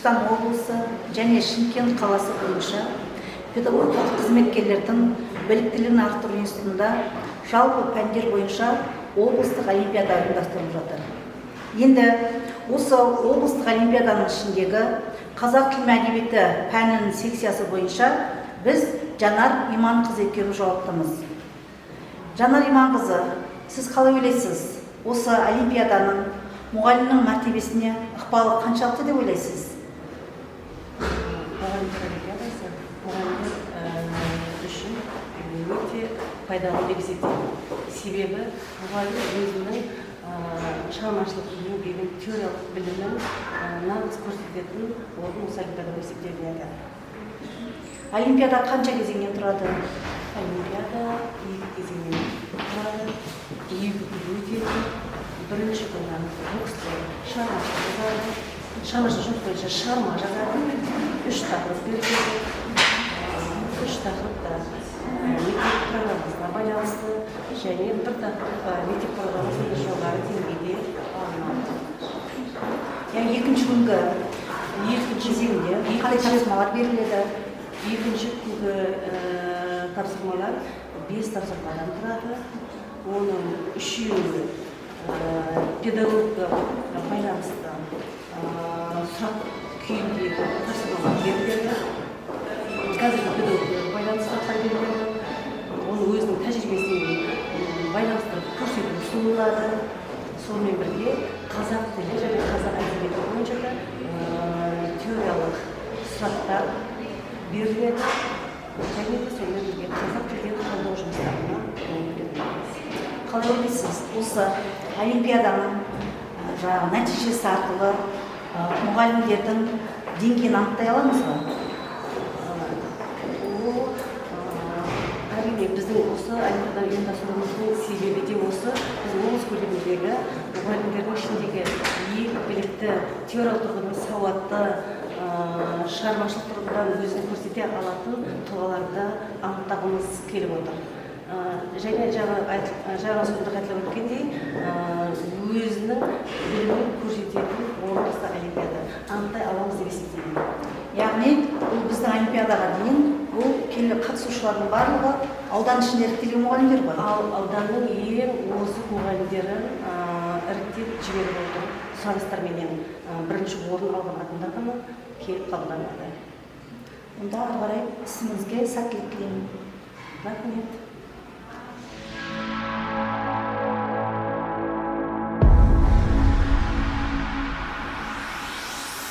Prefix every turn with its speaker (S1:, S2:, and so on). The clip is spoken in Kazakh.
S1: Түркістан облысы және Шымкент қаласы бойынша педагогикалық қызметкерлердің біліктілігін арттыру институтында жалпы пәндер бойынша облыстық олимпиада ұйымдастырылып жатыр. Енді осы облыстық олимпиаданың ішіндегі қазақ тілі мен әдебиеті пәнінің секциясы бойынша біз Жанар Иманқызы екеуміз жауаптымыз. Жанар Иманқызы, сіз қалай ойлайсыз, осы олимпиаданың мұғалімнің мәртебесіне ықпалы қаншалықты деп ойлайсыз?
S2: Мұғалімдер олимпиадасы мұғалімдер үшін өте пайдалы деп есептеймін. Себебі мұғалім өзінің шығармашылық еңбегін, теориялық білімін нағыз көрсететін орын осы олимпиада болып есептелінеді.
S1: Олимпиада қанша кезеңнен тұрады?
S2: Олимпиада екі кезеңнен тұрады, 2 күн өтеді. Бірінші күні бұл кісілер шығармашылық жазады, шығармашылық жұмыс бойынша шығарма жазады. Үш тақырып беріледі. Үш тақырып та мектеп программасына байланысты және бір тақырып мектеп программасынан жоғары деңгейде алынады.
S1: Яғни екінші күнгі
S2: Екінші
S1: кезеңде қандай тапсырмалар беріледі?
S2: Екінші күнгі тапсырмалар бес тапсырмадан тұрады. Оның үшеуі педагогикаға байланысты сұрақ күйіндегі тапсырмалар беріледі, қазіргі педагогикаға байланысты сұрақтар беріледі, оның өзінің тәжірибесімен байланыстырып көрсету ұсынылады. Сонымен бірге қазақ тілі және қазақ әдебиеті бойынша да теориялық сұрақтар беріледі және де сонымен бірге қазақ тілден талдау жұмыстарына көңіл бөлінеді.
S1: Қалай ойлайсыз, осы олимпиаданың жаңағы нәтижесі арқылы мұғалімдердің деңгейін анықтай аламыз ба?
S2: Ол әрине, біздің осы олимпиада ұйымдастыруымыздың себебі де осы: біз облыс көлеміндегі мұғалімдердің ішіндегі ең білікті, теориялық тұрғыдан сауатты, шығармашылық тұрғыдан өзін көрсете алатын тұлғаларды анықтағымыз келіп отыр. Және жаңа сөзімде қайталап өткендей, өзінің білімін көрсететін орын осы олимпиада, анықтай аламыз деп есептеймін.
S1: Яғни бұл біздің олимпиадаға дейін бұл келі қатысушылардың барлығы аудан ішінде іріктелген мұғалімдер ғой?
S2: Ал ауданның ең озық мұғалімдерін іріктеп жіберіп отыр. Сұраныстарменен бірінші орын алған адамдар ғана келіп қабылданады.
S1: Онда ары қарай ісіңізге сәттілік тілеймін.
S2: Рахмет.